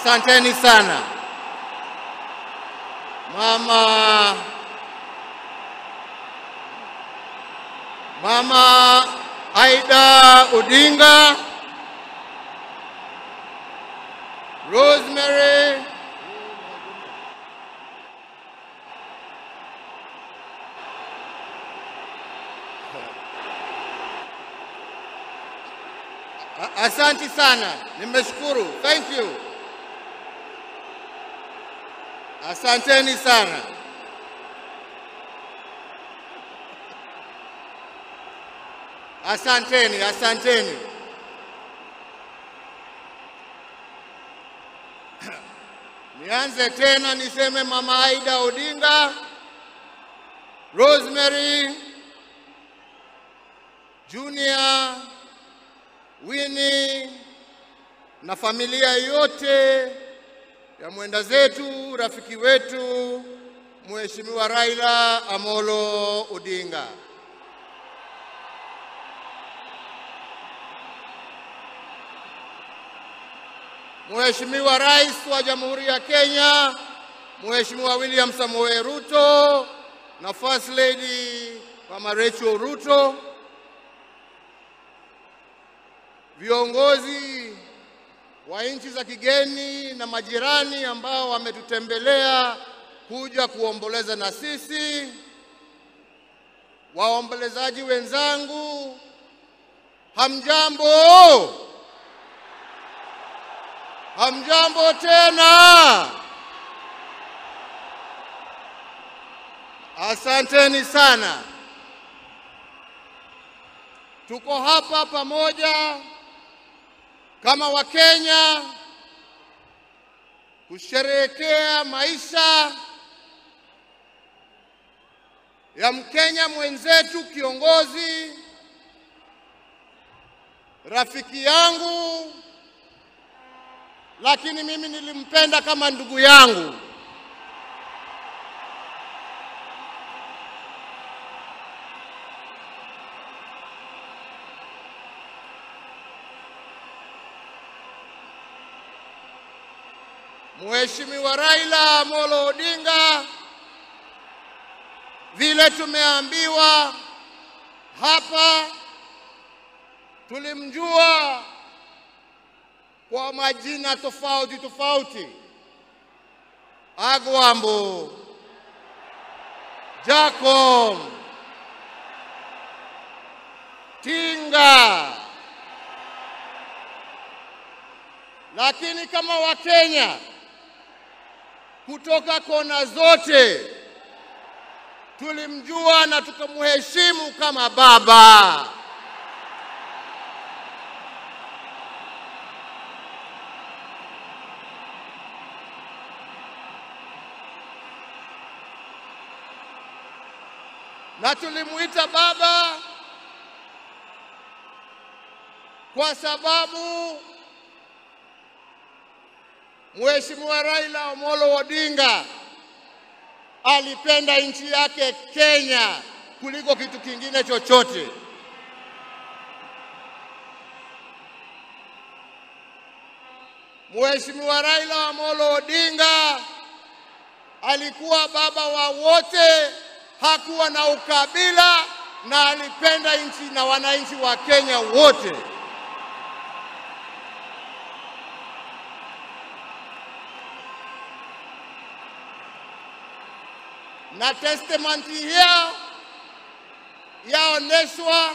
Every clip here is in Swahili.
Asanteni sana. Mama Aida Odinga, Rosemary, asante sana, nimeshukuru. Thank you. Asanteni sana. Asanteni, asanteni. Nianze tena niseme Mama Aida Odinga, Rosemary, Junior, Winnie na familia yote ya mwenda zetu, rafiki wetu Mheshimiwa Raila Amolo Odinga. Mheshimiwa Rais wa Jamhuri ya Kenya, Mheshimiwa William Samoei Ruto na First Lady Mama Rachel Ruto, viongozi wa nchi za kigeni na majirani ambao wametutembelea kuja kuomboleza na sisi, waombolezaji wenzangu, hamjambo? Hamjambo tena? Asanteni sana. Tuko hapa pamoja kama Wakenya kusherehekea maisha ya Mkenya mwenzetu, kiongozi, rafiki yangu, lakini mimi nilimpenda kama ndugu yangu. Mheshimiwa Raila Amolo Odinga, vile tumeambiwa hapa, tulimjua kwa majina tofauti tofauti: Agwambo, Jacom, Tinga. Lakini kama Wakenya kutoka kona zote tulimjua na tukamheshimu kama baba. Na tulimuita baba kwa sababu Mheshimiwa Raila Amolo Odinga alipenda nchi yake Kenya kuliko kitu kingine chochote. Mheshimiwa Raila Amolo Odinga alikuwa baba wa wote, hakuwa na ukabila na alipenda nchi na wananchi wa Kenya wote. Na testament hiyo yaoneshwa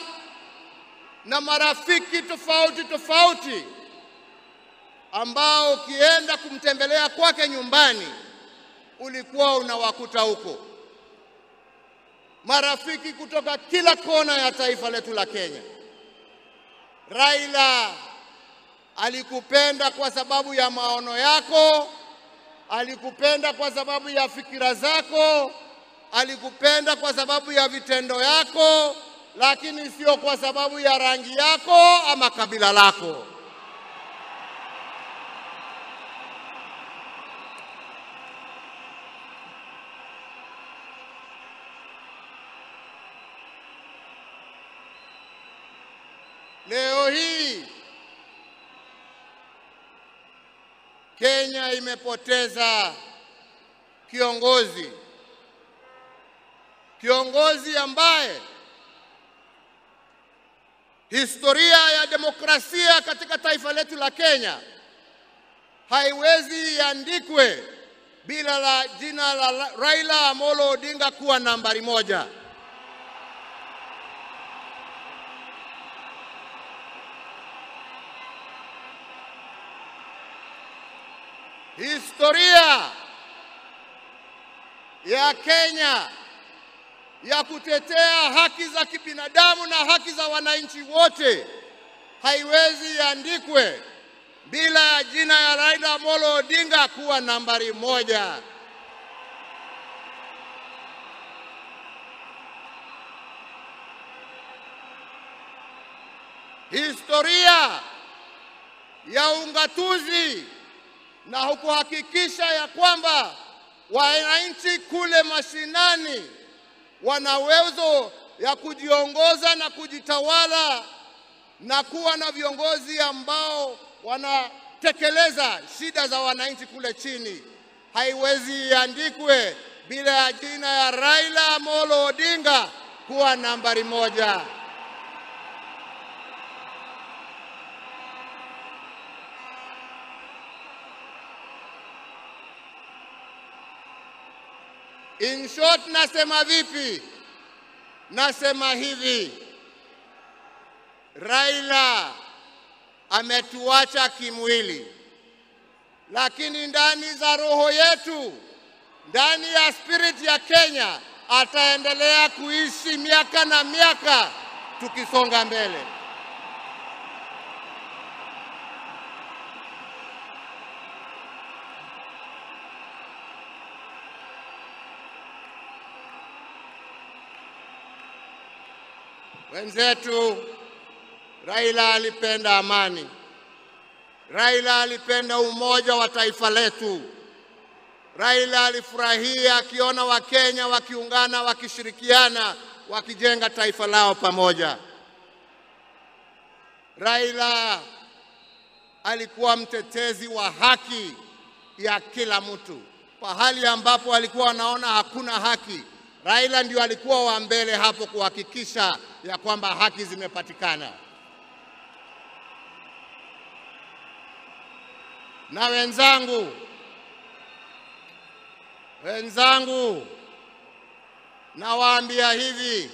na marafiki tofauti tofauti ambao ukienda kumtembelea kwake nyumbani ulikuwa unawakuta huko. Marafiki kutoka kila kona ya taifa letu la Kenya. Raila alikupenda kwa sababu ya maono yako, alikupenda kwa sababu ya fikira zako, alikupenda kwa sababu ya vitendo yako, lakini sio kwa sababu ya rangi yako ama kabila lako. Leo hii Kenya imepoteza kiongozi, kiongozi ambaye historia ya demokrasia katika taifa letu la Kenya haiwezi iandikwe bila la jina la Raila Amolo Odinga kuwa nambari moja. Historia ya Kenya ya kutetea haki za kibinadamu na haki za wananchi wote haiwezi iandikwe bila ya jina ya Raila Amolo Odinga kuwa nambari moja. Historia ya ungatuzi na kuhakikisha ya kwamba wananchi kule mashinani wana uwezo ya kujiongoza na kujitawala na kuwa na viongozi ambao wanatekeleza shida za wananchi kule chini, haiwezi iandikwe bila ya jina ya Raila Amolo Odinga kuwa nambari moja. In short, nasema vipi? Nasema hivi, Raila ametuacha kimwili, lakini ndani za roho yetu, ndani ya spirit ya Kenya, ataendelea kuishi miaka na miaka tukisonga mbele. Wenzetu, Raila alipenda amani. Raila alipenda umoja wa taifa letu. Raila alifurahia akiona Wakenya wakiungana, wakishirikiana, wakijenga taifa lao pamoja. Raila alikuwa mtetezi wa haki ya kila mtu. Pahali ambapo alikuwa anaona hakuna haki, Raila ndio alikuwa wa mbele hapo kuhakikisha ya kwamba haki zimepatikana. Na wenzangu, nawaambia hivi,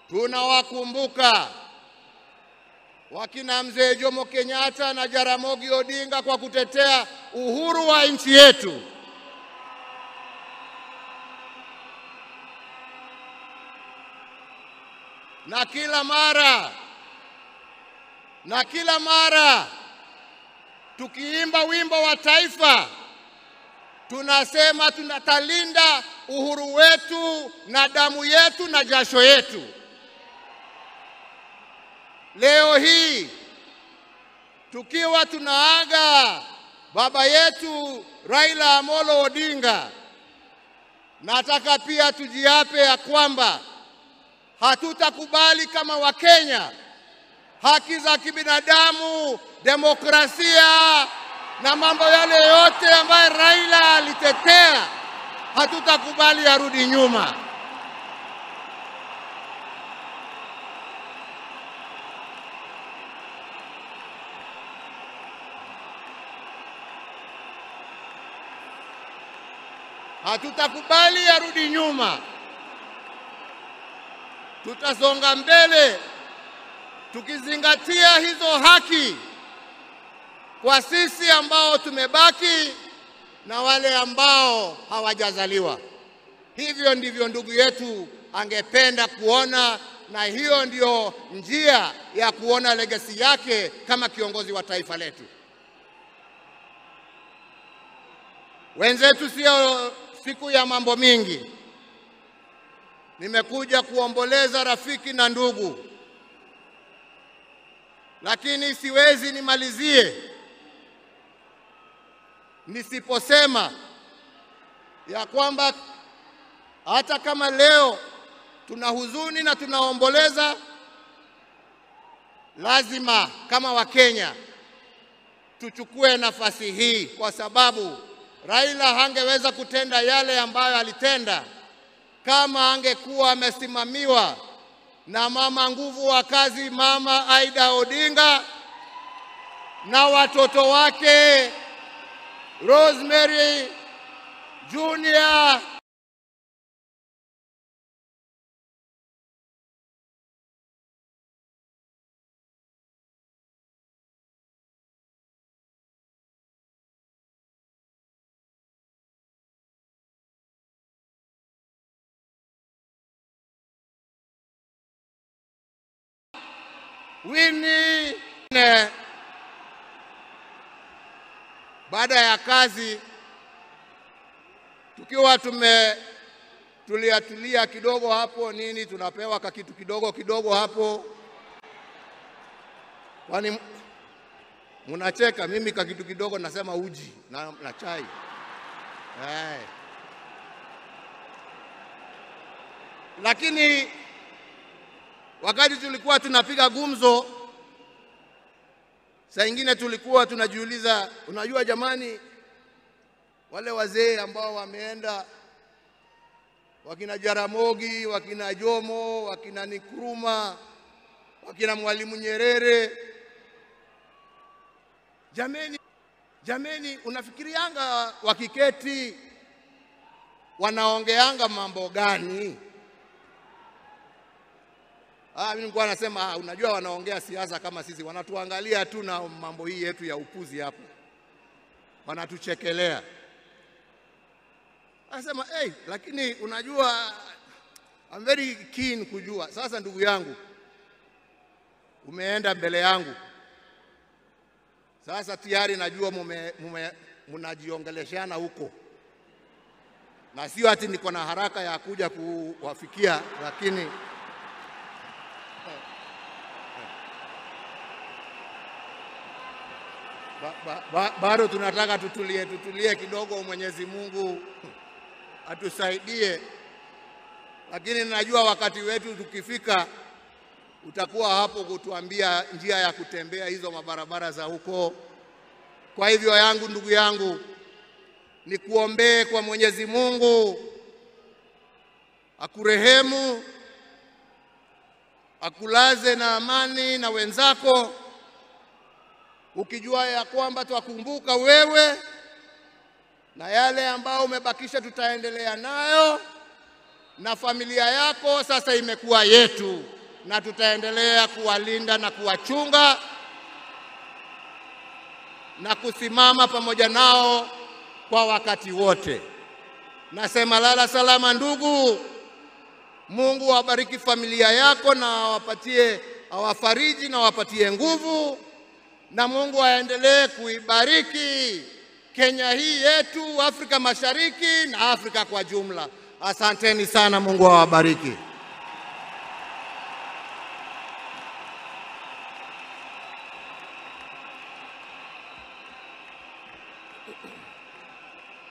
tunawakumbuka wakina Mzee Jomo Kenyatta na Jaramogi Odinga kwa kutetea uhuru wa nchi yetu. Na kila mara tukiimba wimbo wa taifa tunasema tunatalinda uhuru wetu na damu yetu na jasho yetu. Leo hii tukiwa tunaaga baba yetu Raila Amolo Odinga, nataka pia tujiape ya kwamba hatutakubali kama Wakenya haki za kibinadamu, demokrasia na mambo yale yote ambayo Raila alitetea, hatutakubali yarudi nyuma. Hatutakubali yarudi nyuma. Tutasonga mbele tukizingatia hizo haki kwa sisi ambao tumebaki na wale ambao hawajazaliwa. Hivyo ndivyo ndugu yetu angependa kuona, na hiyo ndio njia ya kuona legacy yake kama kiongozi wa taifa letu. Wenzetu, sio siku ya mambo mingi. Nimekuja kuomboleza rafiki na ndugu, lakini siwezi nimalizie nisiposema ya kwamba hata kama leo tuna huzuni na tunaomboleza, lazima kama Wakenya tuchukue nafasi hii, kwa sababu Raila hangeweza kutenda yale ambayo alitenda kama angekuwa amesimamiwa na mama nguvu wa kazi, Mama Aida Odinga, na watoto wake Rosemary Junior, Winnie. Baada ya kazi tukiwa tumetulia tulia kidogo hapo nini, tunapewa kakitu kidogo kidogo hapo. Kwani mnacheka? Mimi kakitu kidogo nasema uji na chai. Hey. Lakini wakati tulikuwa tunapiga gumzo, saa ingine tulikuwa tunajiuliza, unajua jamani, wale wazee ambao wameenda, wakina Jaramogi, wakina Jomo, wakina Nkrumah, wakina Mwalimu Nyerere, jameni, jameni, unafikirianga wakiketi wanaongeanga mambo gani? Mimi nilikuwa nasema, unajua wanaongea siasa kama sisi, wanatuangalia tu na mambo hii yetu ya upuzi hapo, wanatuchekelea. Anasema, hey, lakini unajua I'm very keen kujua. Sasa ndugu yangu, umeenda mbele yangu. Sasa tayari najua mnajiongeleshana huko. Na sio ati niko na haraka ya kuja kuwafikia, lakini bado tunataka tutulie kidogo, Mwenyezi Mungu atusaidie. Lakini najua wakati wetu tukifika utakuwa hapo kutuambia njia ya kutembea hizo mabarabara za huko. Kwa hivyo yangu, ndugu yangu, nikuombee kwa Mwenyezi Mungu akurehemu, akulaze na amani na wenzako, ukijua ya kwamba twakumbuka wewe na yale ambao umebakisha tutaendelea nayo, na familia yako sasa imekuwa yetu, na tutaendelea kuwalinda na kuwachunga na kusimama pamoja nao kwa wakati wote. Nasema lala salama ndugu. Mungu awabariki familia yako na awapatie, awafariji na awapatie nguvu, na Mungu aendelee kuibariki Kenya hii yetu, Afrika Mashariki na Afrika kwa jumla. Asanteni sana, Mungu awabariki.